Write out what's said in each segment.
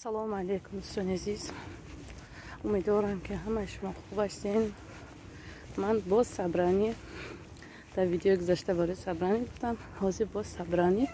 Салому алейкум, дӯстони азиз. Умедворам, ки ҳамаи шумо хуб ҳастен. Ман боз собрание, дар видеои гузашта барои собрание гуфтам, ҳозир боз собрание.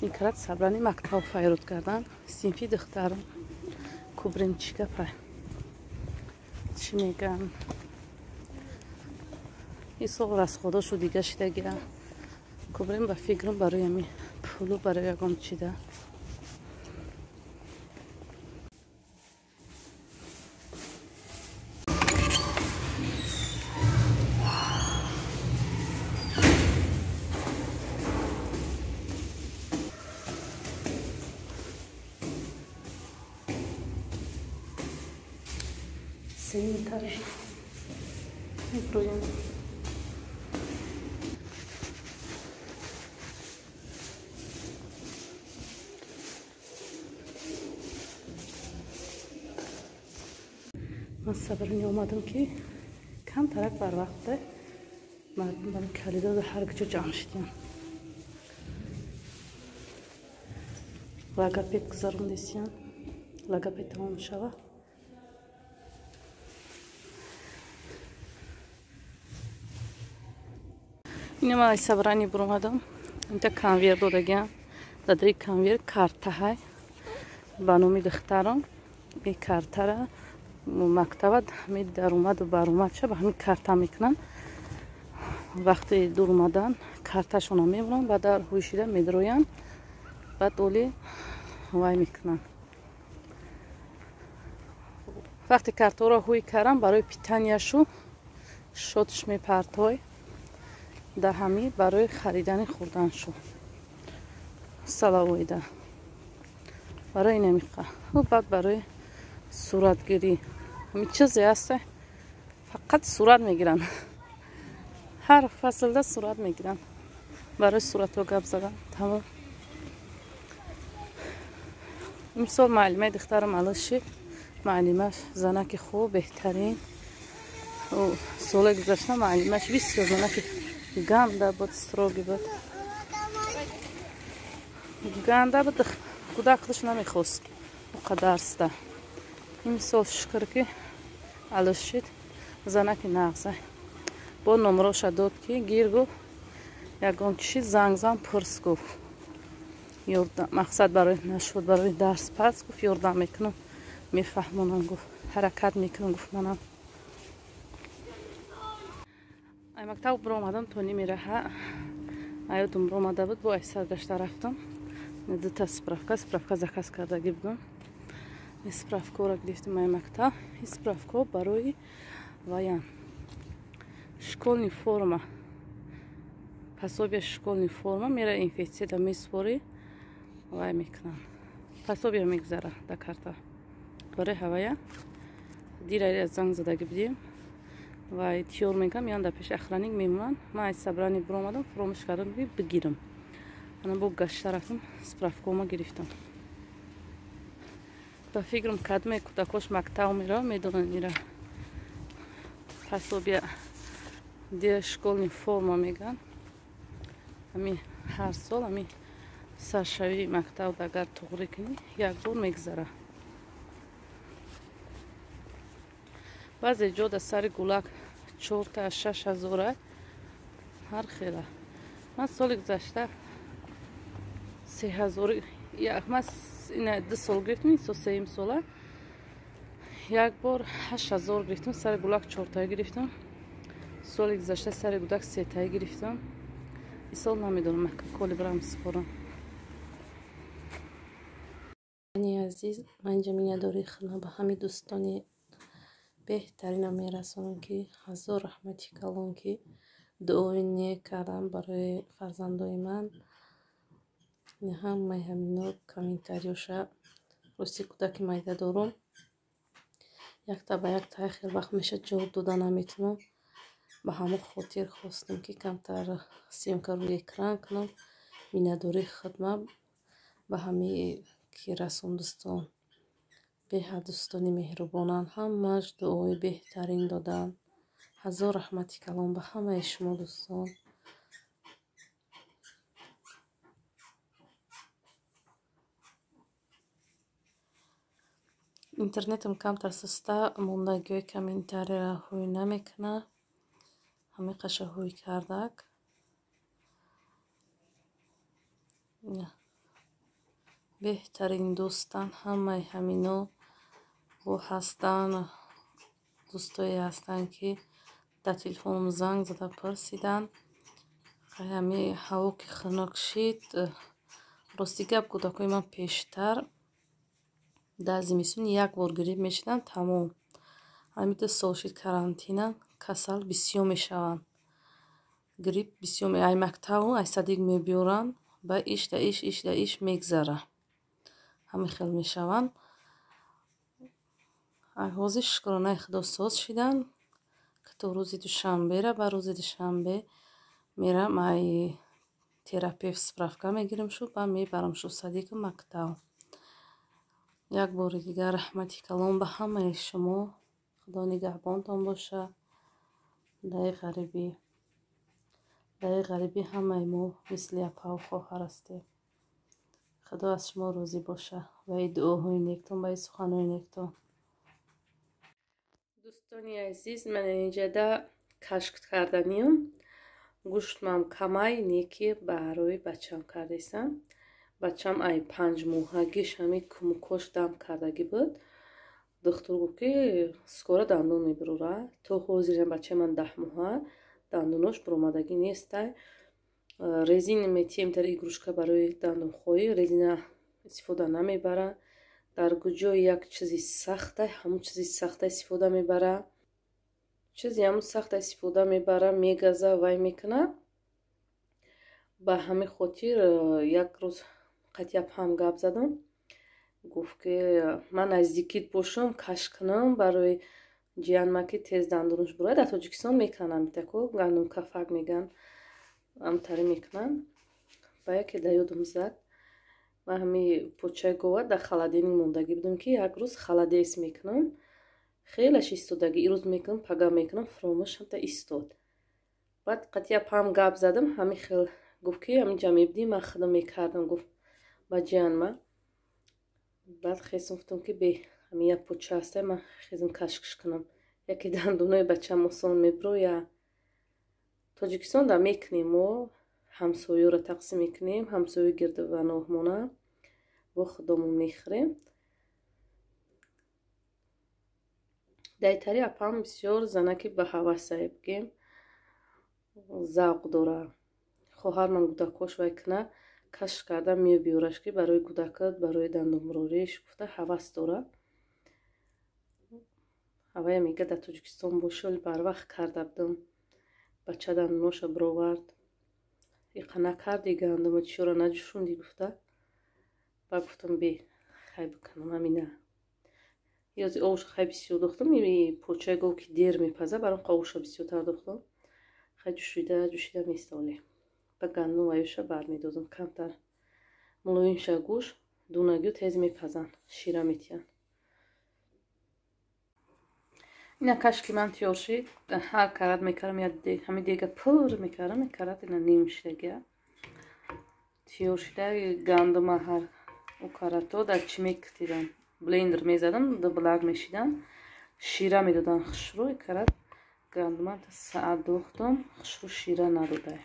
Ин карат собрание мактаб файруд кардан. Синфи духтарам кубрим чӣ гапа? Чӣ мегӯям? Ин сол расходошу дига шидагия. Кубрим ба фикрам барои ҳами пулу барои ягон чида. Семи этаж. Меброем. Ман собрание омадам, ки камтарак барвақта мардум бар коридорда ҳар куҷо ҷамъ шудем. Логопед гузарондесиян. Логопед тамом шава. Ина ман аз собрание буромадам. Инта конверт додагиам. Дар конверт картаҳай ба номи духтарам. Ин картара мактаба ҳами даромаду баромадша ба ҳамин карта мекунанд. Вақти дур омадан карташонро мебуранд, баъд дар ҳӯйшида медроянд, баъд оли вай мекунанд. Вақте картаро ҳӯй кардам, барои питанияшу шотш мепартой, дар ҳами барои харидани хӯрданшу салавоида барои инамиқа, баъд барои суратгирӣ. Ҳами чизе ҳаста, фақат сурат мегиранд, ҳар фаслда сурат мегиранд, барои суратҳо гап задан тамом. Имсол муаллимаи духтарам алоши, муаллимаш занаки хуб, беҳтарин. Соли гузашта муаллимаш бисёр занаки ганда буд, строгий буд, ганда буд, кӯдак худаш намехост оқа дарсда. Имсол шукр, ки алошид, занаки нағза. Бо номроша дод, ки гир, гуфт, ягон чизи занг зан, пурс, гуфт, мақсад барои нашуд, барои дарс пас, гуфт, ёрдам мекунам, мефаҳмонам, гуфт, ҳаракат мекунам, гуфт. Манам ай мактаб биромадам, то ними раҳа аёдум биромада буд, бо ай саргашта рафтам. Дута справка заказ кардагӣ будам, справкаро гирифтем ай мактаб. Справка барои ваян школьный форма, пособия школьный форма мера, инфексияда месупорӣ, вай мекунанд, пособия мегузара да карта. Барои ҳавая дира занг задагӣ будем, вай тиёр мекунам, меян дар пеши охранник мемонанд. Ман аз собрание биромадам, фуромӯш кардам бигирам. Ана бо гашта рафтам, справкаома гирифтам. Ба фикрам, кадме кӯдакош мактаб меравад, медонанд ира пособия де школьный форма мегӯянд. Ҳами ҳар сол ҳами саршавии мактаб агар туғрӣ кунӣ, як бор мегузара. Баъзе ҷо дар сари гулак чорта 6000, ҳар хела. Ман соли гузашта 3000, ман ина 2 сол гирифтам, ин сол сеюм сола, як бор 8000 гирифтам, сари гулак чортая гирифтам. Соли гузашта сари гудак сетая гирифтам. Ин сол намедонам, коли бирам супорам. Азиз, ман инҷа миннатдории худро ба ҳамаи дӯстони беҳтаринам мерасонам, ки ҳазор раҳмати калон, ки дуои нек кардам барои фарзандои ман. Ҳамаи ҳамино комментариёша. Рости, кӯдаки майда дорум, якта ба якта хел вақт мешад, ҷавоб дода наметавонам. Ба ҳамон хотир хостам, ки камтар съёмка рӯи экран кунам. Миннатдории худма ба ҳамаи ки расон. Дӯстон беҳад дӯстони меҳрубонанд, ҳамааш дуои беҳтарин доданд. Ҳазор раҳмати калон ба ҳамаи шумо, дӯстон. Интернетам камтар суста, мондагиҳои комментарияро ҳуй намекунад. Ҳамин қаша ҳуй кардак. Беҳтарин дӯстан ҳамаи ҳамино бо ҳастан, дӯстое ҳастанд, ки дар телефонам занг зада пурсиданд. Ҳами ҳаво ки хунук шид, рости гап кӯдакҳои ман пештар дар зимистон як бор грипп мешиданд, тамом. Ҳами 2 сол шид карантина, касал бисёр мешаванд. Грипп бисёр ай мактабу ай садик мебиёранд, ба иш да иш, иш да иш мегзара. Ҳамин хел мешаванд. Ай ҳозир шукронаи Худо соз шиданд. То рӯзи душанбера, ба рӯзи душанбе мерам ай терапевт справка мегирам шу, ба мебарам шу садику мактаб. Як бори дигар раҳмати калом ба ҳамаи шумо. Худо нигаҳбонтон боша. Даи ғарибӣ ҳамаи мо мисли апаву хоҳар ҳастем. Худо аз шумо розӣ боша ва и дуоҳои нектон, ва и суханҳои нектон. Дӯстони азиз, ман инҷода кашк карданиям. Гӯштмам камай неки барои бачам кардесам. Бачам ай 5 моҳагиш ҳами кумукош дам кардагӣ буд. Духтур гуфт, ки скоро дандон мебурора. То ҳозирам бачаи ман 10 моҳа, дандонош буромадагӣ нестай. Резин метием дар игрушка барои дандонхоӣ, резина истифода намебара. Дар куҷои як чизи сахтай, ҳамун чизи сахта истифода мебара. Чизи ҳамун сахта истифода мебара, мегаза, вай мекуна. Ба ҳамин хотир як рӯз қатъияб ҳам гап задам. Гуфт, ки ман наздикит бошам, каш кунам барои ҷиянма, ки тез дандонаш бурад. Дар Тоҷикистон мекунанд ҳамитако, гандум кафак меган, ҳамтари мекунанд. Ба яке да ёдам зад. Ман ҳами почаи гова дар холодильник мондагӣ будам, ки як рӯз холодец мекунам. Хелаш истодагӣ, ирӯз мекунам, пага мекунам, фуромӯш ҳамта истод. Баъд қатъияб ҳам гап задам, ҳамин хел гуфт, ки ҳаминҷа мебудӣ, ман худам мекардам, гуфт ба ҷиянма. Баъд хезм гуфтам, ки бе ҳамин як поча ҳастай, ман хезм кашкш кунам. Яке дандонои бачам осон мебуро, я Тоҷикистон да мекунем мо, ҳамсоёро тақсим мекунем, ҳамсоё гирду ваноҳмона бо худомон мехӯрем. Дайтари апам бисёр занаки ба ҳавасае, бигем, завқ дора. Хоҳарман гудакош вай куна, кашф карда мебиёраш, ки барои гудакат, барои дандонбурориш гуфта ҳавас дора. Ҳавая мега дар Тоҷикистон боши, оли барвақт карда будам. Бача дандоноша бировард. Иқа накарди гандума, чиёра наҷӯшонди гуфта. Ба гуфтам, бе хай бикунам ҳамина. Ёзи овуша хай бисёр духтам, почаи гов ки дер мепаза, баром овуша бисёртар духтам. Хай ҷӯшида, ҷӯшида местоле. Ба гандум ваюша бармедозам камтар. Мулоимша гӯш, дунагиё тез мепазанд, шира метиҳанд. Ина кашки ман тиёр шид, ҳар карат мекардам, ҳамин дега пур мекардам, карат ина ним шидагия. Тиёр шида гандума ҳар у карато дар чӣ мекутидам? Блендер мезадам, дублак мешидам, шира медодам хушрӯ, карат гандума та саат духтам, хушрӯ шира надодай.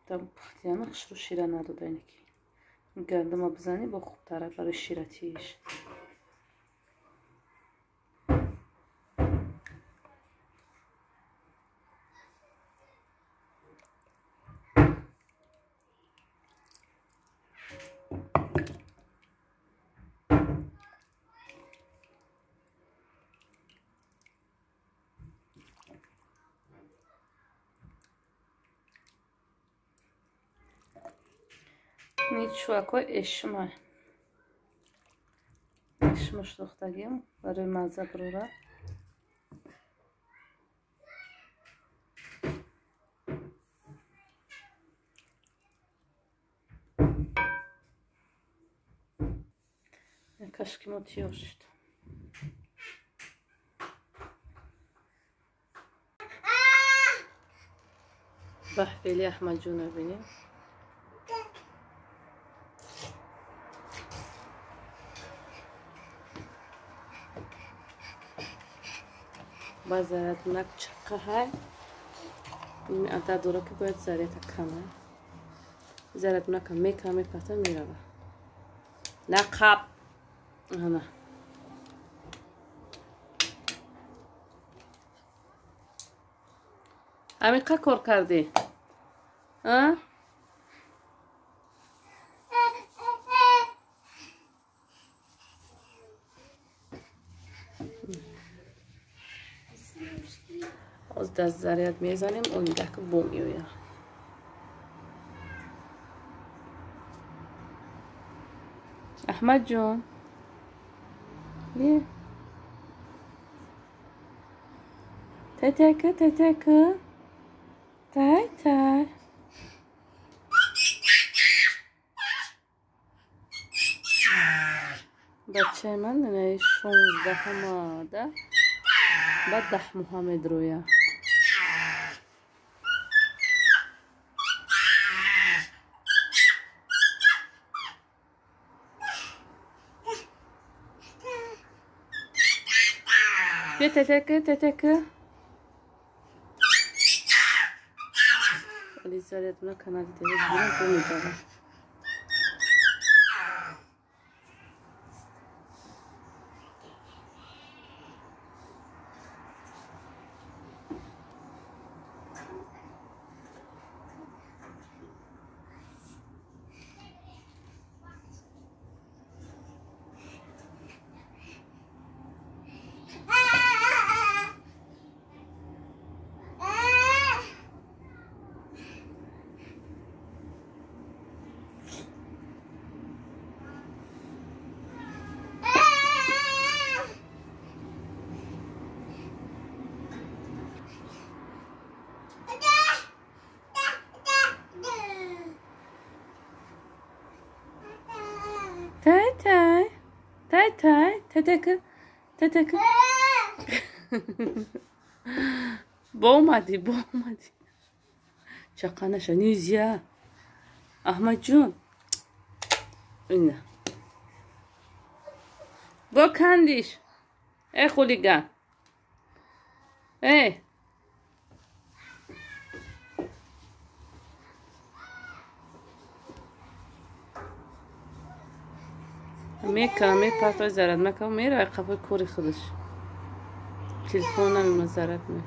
Там пухтияна хушрӯ шира надодай неки. Гандума бизанӣ бо хубтара барои ширатииш. Ничувако эшма. Эшмаш духтагим барои мазза бурора. Кашки мо тиёр шуд. Баҳфели Аҳмадҷонро бинем. Ба заряднак чақаҳай. Ин адад дора ки бояд зарята кана. Заряднака мека мепата мерава. Нақаб. Ана. Амиқа кор кардӣ? А? Оз даст заряд мезанем, он дака бо меояд. Аҳмадҷон. Не. Тай-тайка, тай-тайка. Тай-тай. Бачаи ман инаи 16-ҳамада ба 10 моҳа медрояд. Бия тай-тайка, тай-тайка. Вали зарядна канали телевизорам бо медавад. Тай-тай. Тай-тай. Тай-тайка. Тай-тайка. Бо омадӣ, бо омадӣ. Чақа наша, нельзя. Аҳмадҷон. Ина. Бо кандиш. Э, хулиган. Э. Мека, мепартой зарад мака, мера қафои кори худаш. Телефон намема зарад ме.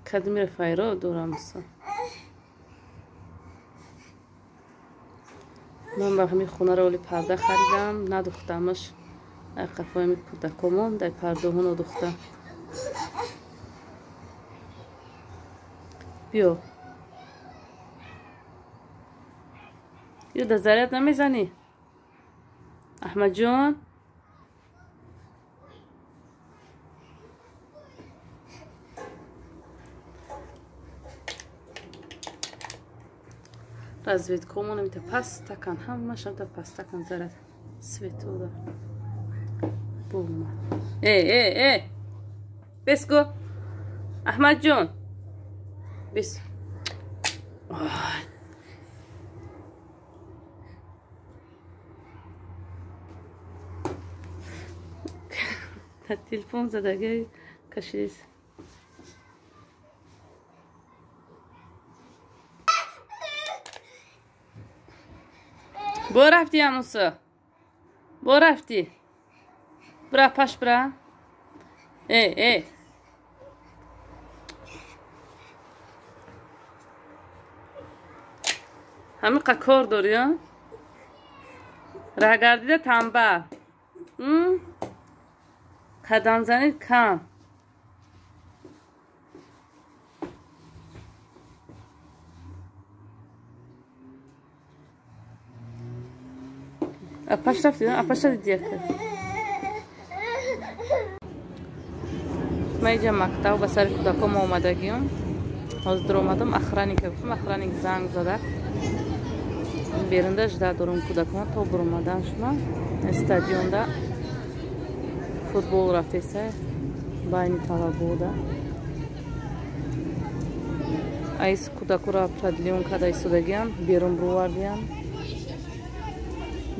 Кадимира файро дорамса. Ман ба ҳамин хонаро оли парда харидам, надухтамаш. Ай қафои ҳамин кӯдакомон, дай пардаҳо надухтам. Биё. Ё да заряд намезанӣ? Аҳмадҷон? Разведкомон амита пастакан, ҳамаш амита пастакан заряд. Светода. Бума. Э, э, э! Беско! Аҳмадҷон! Бис. Телефон задагай кашидис. Бо рафти амуса. Бо рафти. Бра паш бра. Э, э. Ҳамиқа кор дорӣ, а? Раҳгардида танбал. Қадамзанӣ кам. Апаш рафти, апаша дидия. Ман иҷа мактаб ба сари кӯдаком омадагиам. Ҳозир омадам, охранника гуфтам, охранник занг зада. Берунда жда дорум кӯдакон то буромадан шума. Стадионда футбол рафтеса байни талабода. Айс кӯдакура продлён карда истодагиам, берун бировардиам.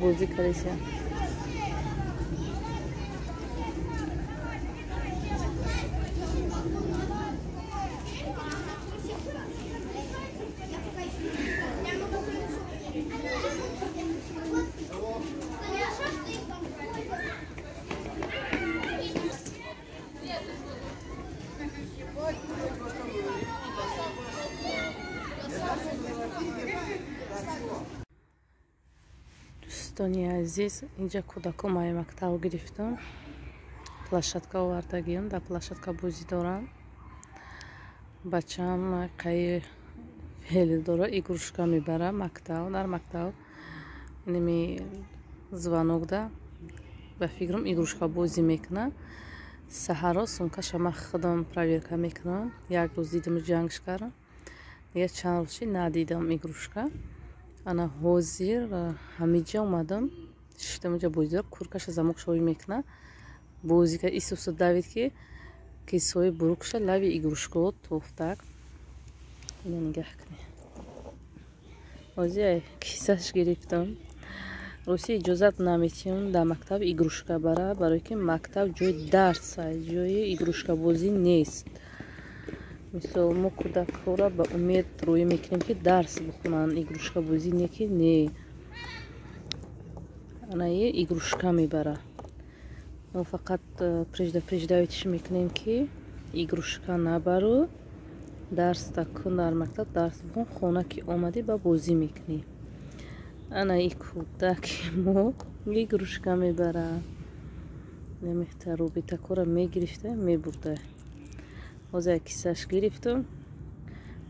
Бозӣ кардеся. Дӯстони азиз, инҷа кӯдако май мактаб гирифтам. Площадка овардагиам, дар площадка бозӣ дорам. Бачаам қаи феъли дора, игрушка мебара мактаб, дар мактаб инами звонокда ба фикрам игрушка бозӣ мекуна. Саҳаро сумкаша ман худам проверка мекунам. Як рӯз дидам ҷангш кардам, дигар чанд рӯз шид надидам игрушка. Ана ҳозир ҳамиҷа омадам, шиштам инҷа бозӣ дорам, куркаша замок шоӣ мекуна. Бозӣ кард, исуса давид ки кисои бурукша лави игрушкао тофтак. Ина нигаҳ кунед. Ҳозир кисаш гирифтам. Рости иҷозат наметиҳам дар мактаб игрушка бара, барое ки мактаб ҷои дарс, ҷои игрушкабозӣ нест. Мисол мо кӯдакҳоро ба умед рӯӣ мекунем ки дарс бихонанд, игрушкабозӣ не ки не. Ана игрушка мебара. Мо фақат предупреждающий мекунем ки игрушка набару, дарс кун дар мактаб, дарс бихон, хона ки омадӣ ба бозӣ мекунӣ. Ана и кӯдаки мо игрушка мебара. Намехта робитакҳоро мегирифта мебурда. Ҳозир кисаш гирифтам,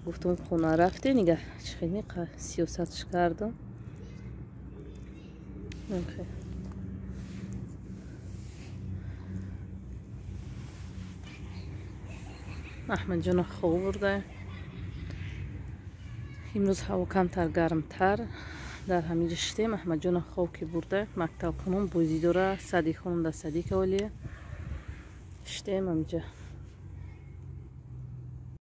гуфтам хона рафте, нигаҳ чӣ хеле сиёсатш кардам. Аҳмадҷона хоб бурда. Имрӯз ҳаво камтар гармтар. Дар ҳаминҷа шиштем. Аҳмадҷона хоб ки бурда, мактаб хонум бозӣ дора, садик хонум дар садик олия. Шиштем ҳаминҷа.